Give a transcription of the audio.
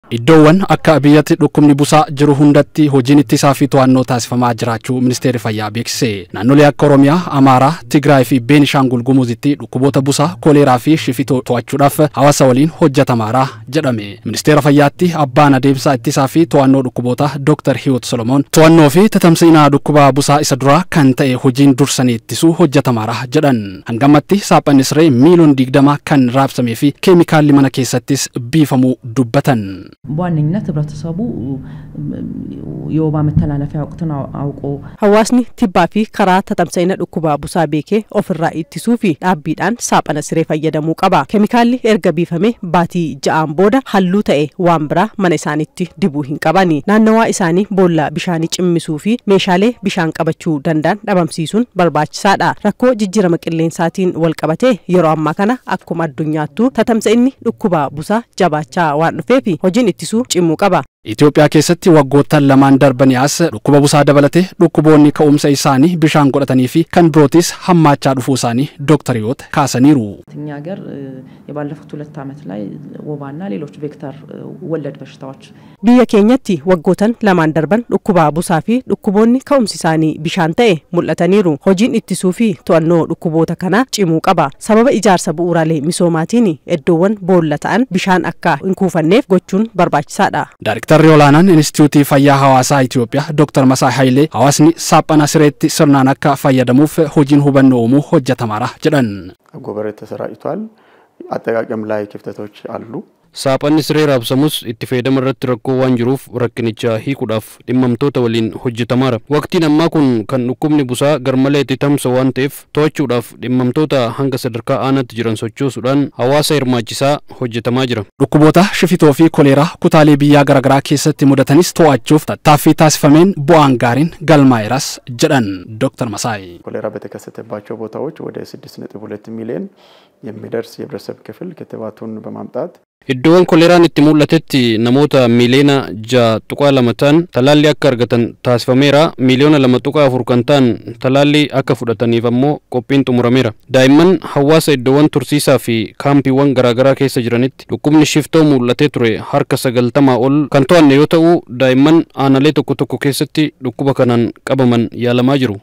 Iddoowwan akka biyyatti dhukkubni busaa jiru hundatti hojiin ittisaa fi to'annoo taasifamaa jiraachuu Ministeerri Fayyaa beeksise. Naannolee akka Oromiyaa, Amaaraa, Tigraay fi Beenishaangul Gumuzitti dhukkuboota busaa, koleeraa fi shifitoo to'achuudhaaf hawaasa waliin hojjetamaara jedhame. Ministeera Fayyaatti abbaan adeemsa ittisaa fi to'annoo dhukkuboota Dr. Hiwoot Solomoon to'annoo fi tatamsa'ina dhukkuba busaa isa duraa kan ta'e hojiin dursanii ittisuu hojjetamaara jedhan. Hangammatti saaphanni siree miiliyoona 20 kan raabsamee fi keemikaalli mana keessattis biifamuu dubbatan. በዋነኝነት ህብረተሰቡ የወባ መተላለፊያ ወቅትን አውቆ Hawaasni tibbaa fi karaa tatamsa'ina dhukkuba busaa beekee ofirraa ittisuu fi dhaabbiidhaan saaphana siree fayyadamuu qaba. Keemikaalli erga biifame baatii 6 booda halluu ta'e waan biraa mana isaaniitti dibuu hin qabani. Naannawaa isaanii boolla bishaanii cimmisuu fi meeshaalee bishaan qabachuu danda'an dhabamsiisuun barbaachisaadha. Rakkoo jijjiirama qilleensaatiin wal qabatee yeroo ammaa kana akkuma addunyaattuu tatamsa'inni dhukkuba busaa jabaachaa waan dhufeef hojiin ittisuu cimuu qaba. Itoophiyaa keessatti waggoottan lamaan darbanii as dhukkuba busaa dabalatee dhukkuboonni ka'umsa isaanii bishaan godhatanii fi kan birootis hammaachaa dhufuu isaanii doktariyoota kaasaniiru. እኛ ሀገር የባለፉት 2 ዓመት ላይ ወባና ሌሎች ቬክተር ወለድ በሽታዎች Biyya keenyatti waggootan lamaan darban dhukkuba busaa fi dhukkuboonni ka'umsi isaanii bishaan ta'e mul'ataniiru. Hojiin ittisuu fi to'annoo dhukkuboota kanaa cimuu qaba. Sababa ijaarsa bu'uuraalee misoomaatiin iddoowwan boolla ta'an bishaan akka hin kuufanneef gochuun barbaachisaadha. Daayrektarri olaanaan Inistituutii Fayyaa Hawaasaa Itoophiyaa Dr. Masaa Hayilee hawaasni saaphana sireetti sirnaan akka fayyadamuuf hojiin hubannoo uumuu hojjetamaara jedhan. አጎበር ተሰራጭቷል። አጠቃቀም ላይ ክፍተቶች አሉ። Saaphanni siree raabsamus itti fayyadama irratti rakkoo waan jiruuf rakkinicha hiikuudhaaf dhimmamtoota waliin hojjetamaara. Waqtiin ammaa kun kan dhukkubni busaa garmalee itti tamsa'u waan ta'eef to'achuudhaaf dhimmamtoota hanga sadarkaa aanaatti jiran sochoosuudhaan hawaasa hirmaachisaa hojjetamaa jira. Dhukkuboota shifitoo fi koleeraa kutaalee biyyaa garaagaraa keessatti mudatanis to'achuuf tattaaffii taasifameen bu'aan gaariin galmaa'eeras jedhan Dr. Masaay. ኮሌራ በተከሰተባቸው ቦታዎች ወደ 6.2 ሚሊዮን የሚደርስ የህብረተሰብ ክፍል ክትባቱን በማምጣት Iddoowwan koleeraan itti mul'atetti namoota miiliyoona 6.2 ta'an talaallii akka argatan taasifameera. Miiliyoona 2.4 kan ta'an talaallii akka fudhataniif ammoo qophiin xumurameera. Daa'imman hawaasa iddoowwan tursiisaa fi kaampiiwwan garaagaraa keessa jiranitti dhukkubni shiftoo mul'atee ture harka 90 ol kan to'anne yoo ta'u, daa'imman aanalee tokko tokko keessatti dhukkuba kanaan qabaman yaalamaa jiru.